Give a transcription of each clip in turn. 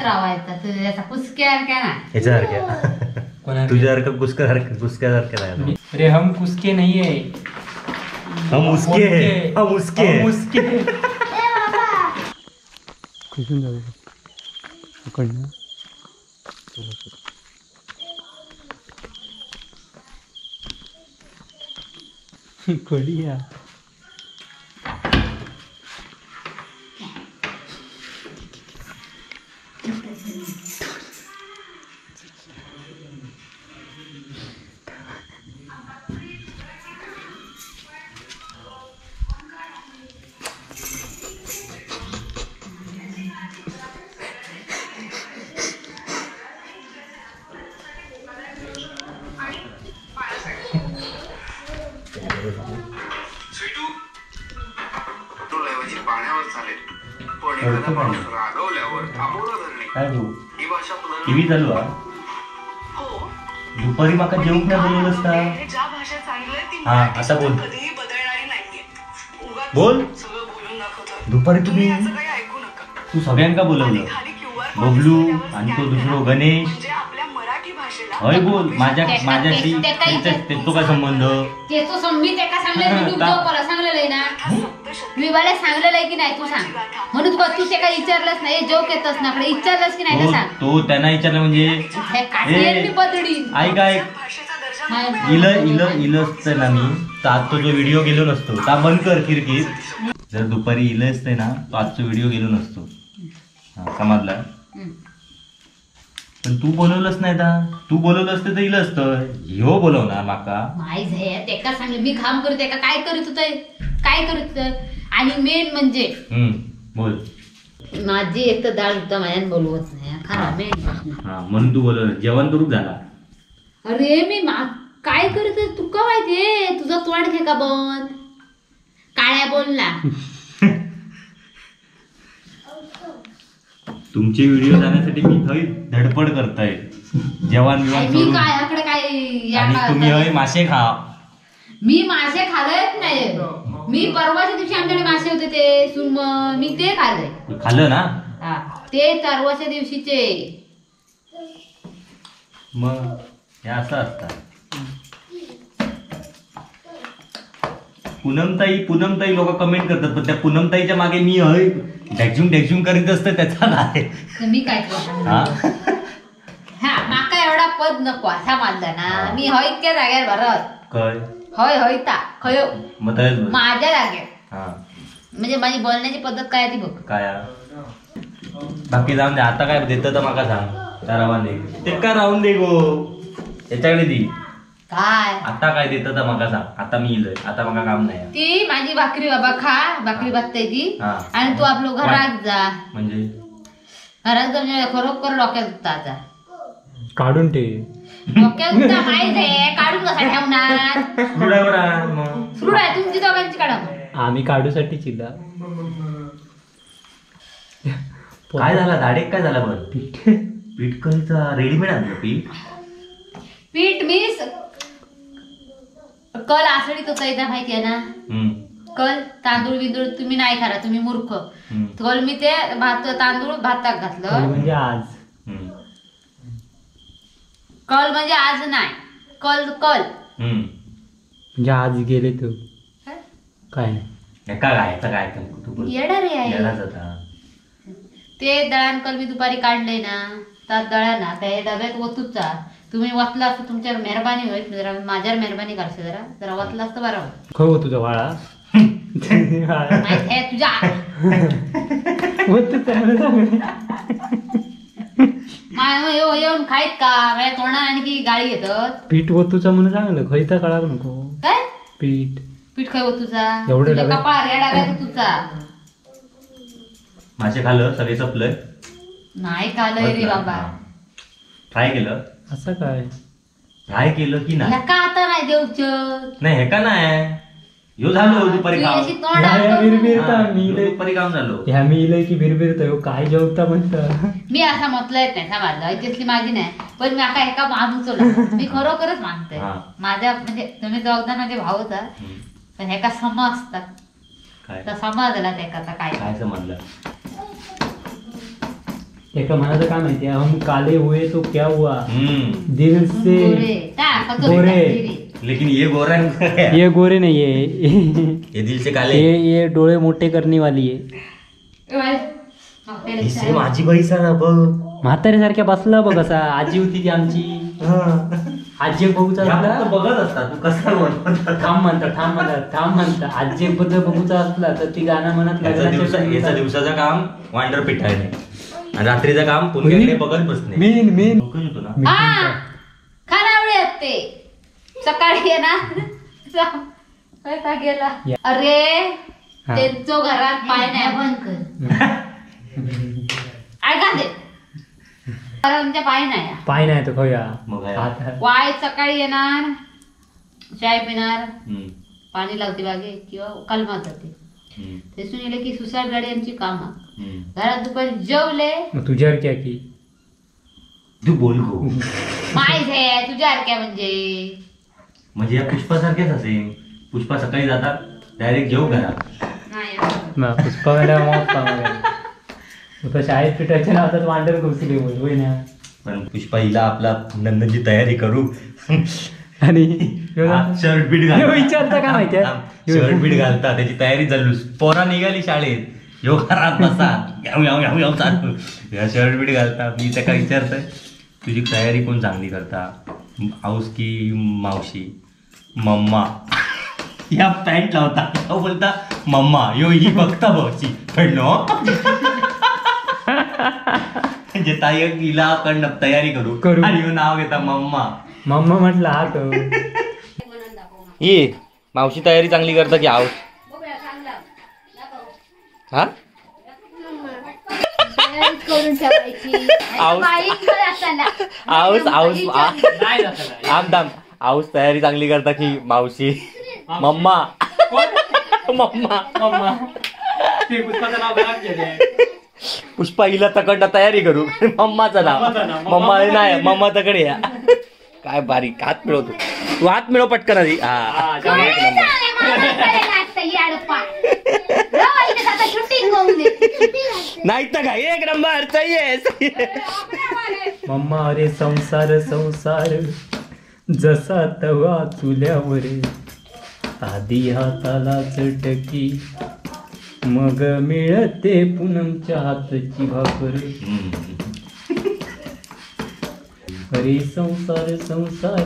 रावायचा तुझ्या कुसक्यासारख्या ना ह्याच्यासारख्या तुझ्यासारखं कुसक्यासारखं कुसक्यासारख्या नाही. अरे हम कुसके नाही आहे, हम उसके हैं, हम उसके हैं, उसके. कुठून जाऊ पकडणं कोडिया. टीव्ही चालू आहे. दुपारी माका जेवूक नाही बोलवलंस का? हा आता बोल बोल. दुपारी तुम्ही तू सगळ्यांका बोलवलं, बबलू आणि तो दुसरो गणेश. हय बोल माझ्या माझ्याशी तो काय संबंध? त्याचो मी त्याका सांगलेलं ना, मी मला सांगलेलं की नाही तू सांग म्हणून तुका तू त्याका विचारलंच नाही. जोक येतच ना विचारलंस की नाही सांग. तो त्यांना विचारलं म्हणजे ऐक ऐक इल इल इल असतं ना मी तर आज तो जो व्हिडिओ गेलो नसतो. ता बंद कर खिडकीत. जर दुपारी इल असते ना तो आजचा व्हिडिओ गेलो नसतो. हा समजला. पण तू बोलवलंच नाही ता. तू बोलवलं असतं तर इलं असतं. ह्यो बोलवणार माका नाही तेका सांगले मी काम करत का काय करीत होत काय करीत. आणि मेन म्हणजे बोल माझी एक तर डाळ होता माझ्यान बोलवत नाही खरा मेन प्रश्न. हा म्हणून तू बोलवलं. जेवण करू झाला. अरे मी काय करत तुका माहितीये. तुझं तोंड घे का बंद काळ्या बोल ना. तुमचे व्हिडिओ जाण्यासाठी मी थंय धडपड करताय. जेवण बिवण मी काय काय आणि तुम्ही हय मासे खा. मी मासे खाल्लेच नाही. मी परवाच्या दिवशी आमच्याकडे मासे होते ते सुरम मी ते खाल्ले. खाल्लं ना ते परवाच्या दिवशीचे. मग हे असं असतात. पूनमताई पूनमताई लोक कमेंट करतात पण त्या पूनमताईच्या मागे मी हय ढॅकझूम ढॅकझूम करीत असतं त्याचा नाही. मी काय हा माका एवढा पद नको असा मानला ना मी हय इतक्या जाग्यार भरत काय हय हय ता खय माझ्या जाग्यार. म्हणजे माझी बोलण्याची पद्धत काय ती बघ काय. बाकी जाऊन दे आता काय देत तर माका सांग. त्या राहून दे ते का राहून दे गो त्याच्याकडे दी काय आता काय देत तर माका सांग. आता मी इलोय आता माका काम नाही. ती माझी भाकरी बाबा खा भाकरी भाजताय ती आणि तू आपलं घरात जा. म्हणजे घरात जा म्हणजे खरोखर डोक्यात दुखता आता काढून ते डोक्यात दुखता माहित आहे. काढून कसा ठेवणार सुरू आहे तुमची दोघांची काढा. आम्ही काढूसाठी चिल्ला काय झाला दाडेक काय झाला बरं. पीठ पीठ कधीचा रेडीमेड आणलं पीठ पीठ मी कल आसडीत होता इथं माहिती आहे ना. कल तांदूळ बिंदूळ तुम्ही नाही खरा तुम्ही मूर्ख. कल मी ते भात तांदूळ भातात घातलं म्हणजे आज कल म्हणजे आज नाही कल कल म्हणजे आज गेले तू काय नाही काय काय येणार आहे ते दळण कल मी दुपारी काढले ना तर दळा ना त्या डब्यात ओतूचा. तुम्ही वाचला असतं तुमच्यावर मेहरबानी होईल. जरा माझ्यावर मेहरबानी करशे जरा जरा वाचला असतं बरं होईल. खो तुझा वाळा माहित आहे तुझ्या येऊन खायत का माझ्या तोंडा आणखी गाळी घेतात. पीठ ओतूचा म्हणून सांगलं खयता कळाक नको काय पीठ पीठ खय ओतूचा एवढे कपाळ या डब्यात तुझा. मासे खाल्लं सगळे संपलं नाही खाल्लं रे बाबा. ट्राय केलं असं काय ट्राय केलं की नाही का आता नाही देऊच नाही हे का नाही ह्यो झालो दुपारी काम दुपारी काम झालो ह्या मी इलय की भिरभिरता काय जेवता म्हणता. मी असा म्हटलं येत नाही समजलं तिथली माझी नाही पण मी आता एका माणूस मी खरोखरच मानते माझ्या म्हणजे तुम्ही दोघदा माझे भाऊ होता पण एका समजतात तर समजला त्याका काय काय समजलं. एका मनाचं काय माहिती, हम काले हुए तो क्या हुआ, दिल से गोरे, लेकिन ये गोरा है, ये गोरे नहीं है, ये दिल से काले, ये डोळे मोठे करने वाली है। सेम आजी बाईचा ना बघ, म्हातारी सारख्या बसला बघ असा, आजी होती ती आमची, आजी बघूचा असला बघत असता तू कसा थांब म्हणता थांब म्हणता थांब म्हणता, आजी बद्दल बघूचा असला तर ती गाणं म्हणत याचा दिवसाचं काम वांडर पिठाने आणि रात्रीचं काम पुण्याकडे बघत बसणे। मेन मेन खानावळी असते सकाळी आहे ना गेला, अरे त्यांचो घरात पाय नाही बंद कर, ऐका ते तुमच्या पाय नाही, पाय नाही तो खया वाय सकाळी येणार चाय पिणार, पाणी लावते बागे किंवा कलमात जाते, ते सुनिले की सुसाट गाडी आमची काम, घरात दुपारी जेवले तुझ्यावर क्या की तू बोल गो माहित आहे तुझ्यासारख्या म्हणजे म्हणजे या पुष्पासारख्याच असेल, पुष्पा सकाळी जातात डायरेक्ट जेव घरात नाही पुष्पा पुष्पा शाळेत पिठाच्या नावात वांडर घुसली होय ना, पण पुष्पा हिला आपला नंदनची तयारी करू आणि शर्ट बीट घाल विचारता का माहिती शर्ट बीट घालता त्याची तयारी झाली, पोरा निघाली शाळेत ह्यो घरात बसा घ्याऊ घ्याऊ चालू ह्या शर्ट बीट घालता। मी त्या काय विचारतोय तुझी तयारी कोण चांगली करता, आऊस की मावशी? मम्मा या पॅन्ट लावता बोलता मम्मा यो ही बघता भाऊची पडलो म्हणजे ताई हिला कडनं तयारी करू आणि ह्यो नाव घेता मम्मा मम्मा म्हटलं हा तो ये मावशी तयारी चांगली करता की आऊस? हा आऊस आऊस आम आऊस तयारी चांगली करता की मावशी? मम्मा मम्मा मम्मा पुष्पा हिला तकडनं तयारी करू मम्माचं नाव मम्मा नाही मम्मा तकडे या काय बारीक हात मिळवतो तू, हात मिळव पटकन आधी। हा नाही तर काय एक नंबर सही आहे। मम्मा अरे संसार संसार जसा तवा चुल्यावर, आधी हाताला चटकी मग मिळते पूनमच्या हाताची भाकर। अरे संसार संसार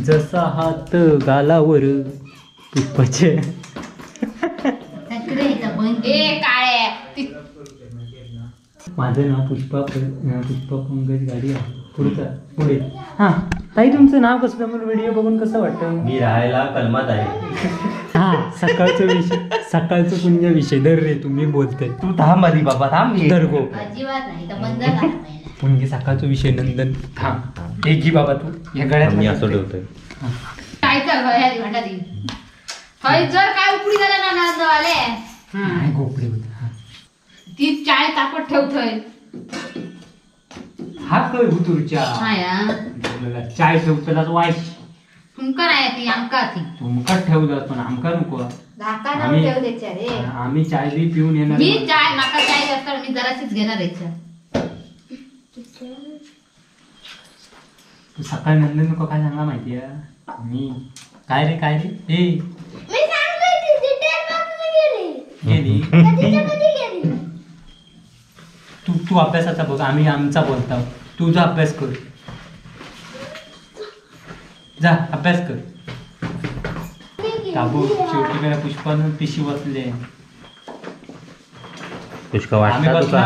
जसा हात गालावर पुष्पाचे। माझं नाव पुष्पा पुष्पा पंकज गाडी आहे। पुढचा पुढे हां ताई तुमचं नाव कसं, तुम्हाला व्हिडिओ बघून कसं वाटतं? मी राहायला कलमात आहे। हां सकाळचा विषय, सकाळचं पुण्य विषय धर रे तुम्ही बोलताय तू थांब आधी बाबा थांब धर गो अजिबात नाही तर बंद करा पुण्य सकाळचा विषय नंदन थांब एक घे बाबा तू या गळ्यात मी असं ठेवतोय काय चालू आहे भांडारी हय जर काय उपडी झाला ना नंदवाले नाही गोपडी होत ती चाय तापत ठेवतोय हा काय हुतुरच्या चाय ठेवतलाच वाईस तुमका नाही ती आमका ती तुमका ठेवलं पण आमका नको धाका नाव ठेव त्याच्या रे आम्ही चाय बी पिऊन येणार मी चाय माका चाय जास्त मी जराशीच घेणार आहे। तू सकाळी नंदन नको काय सांगा माहितीये मी काय रे काय रे ए मी सांगतोय ती डिटेल बघून गेली गेली कधी गेली तू तू अभ्यासाचा बघ आम्ही आमचा बोलतो तुझा अभ्यास कर जा अभ्यास कर। ताबू शेवटी मेरा पुष्पानं पिशी बसले पुष्पा वाटला तुका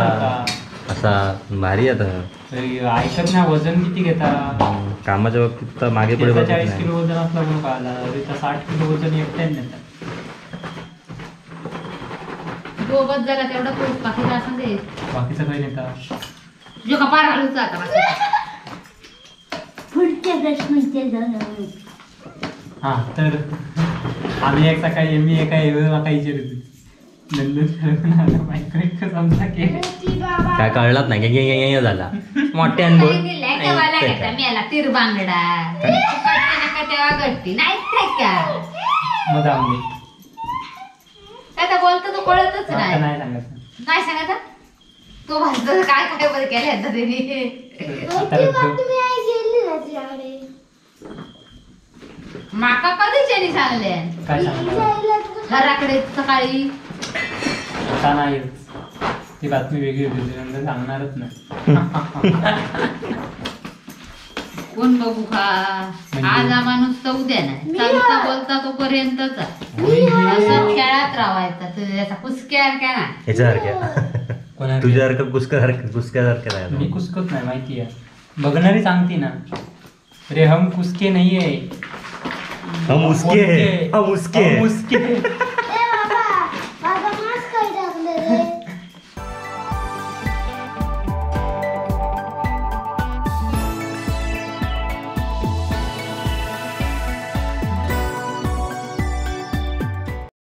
असा भारी आता ऐकत नाही वजन किती घेता कामाच्या बाबतीत तर मागे पुढे बघत 40 नाही किलो वजन असला म्हणून कळाला अरे तर 60 किलो वजन एकट्याने नेतात गोबत झाला तेवढा खूप बाकीचा असं ते बाकीचं काही नेता जो कपाळ घालूचा आता पुढच्या प्रश्नाचे हां तर आम्ही एक सकाळी मी एका माका विचारत नंदन आला मायको समजा की काय कळलाच नाही गे झाला मोठ्यान बोल मेला तीर बांगडा नका तेव्हा गट्टी नाही का मग जाऊन दे आता बोलतो तो कळतच नाही नाही सांगत नाही सांगत तो भाजतो काय काय बरं केलं आता त्यांनी. माका कधीच यांनी सांगले काय सांगलं? घराकडे सकाळी. आता नाही, ती बातमी वेगळी होती, नंतर सांगणारच नाही. कोण बघू का आज हा माणूस तर उद्या नाही, चालता बोलता तोपर्यंतच असं खेळात राहायचा तुझ्या कुसक्यासारख्या नाही. ह्याच्यासारख्या तुझ्यासारखं कुसक्यासारखं कुसक्यासारखं नाही. मी कुसकत नाही माहिती आहे, बघणारी सांगते ना. रे हम कुसके नाही आहे, हम उसके हैं, हम उसके हैं. हम उसके.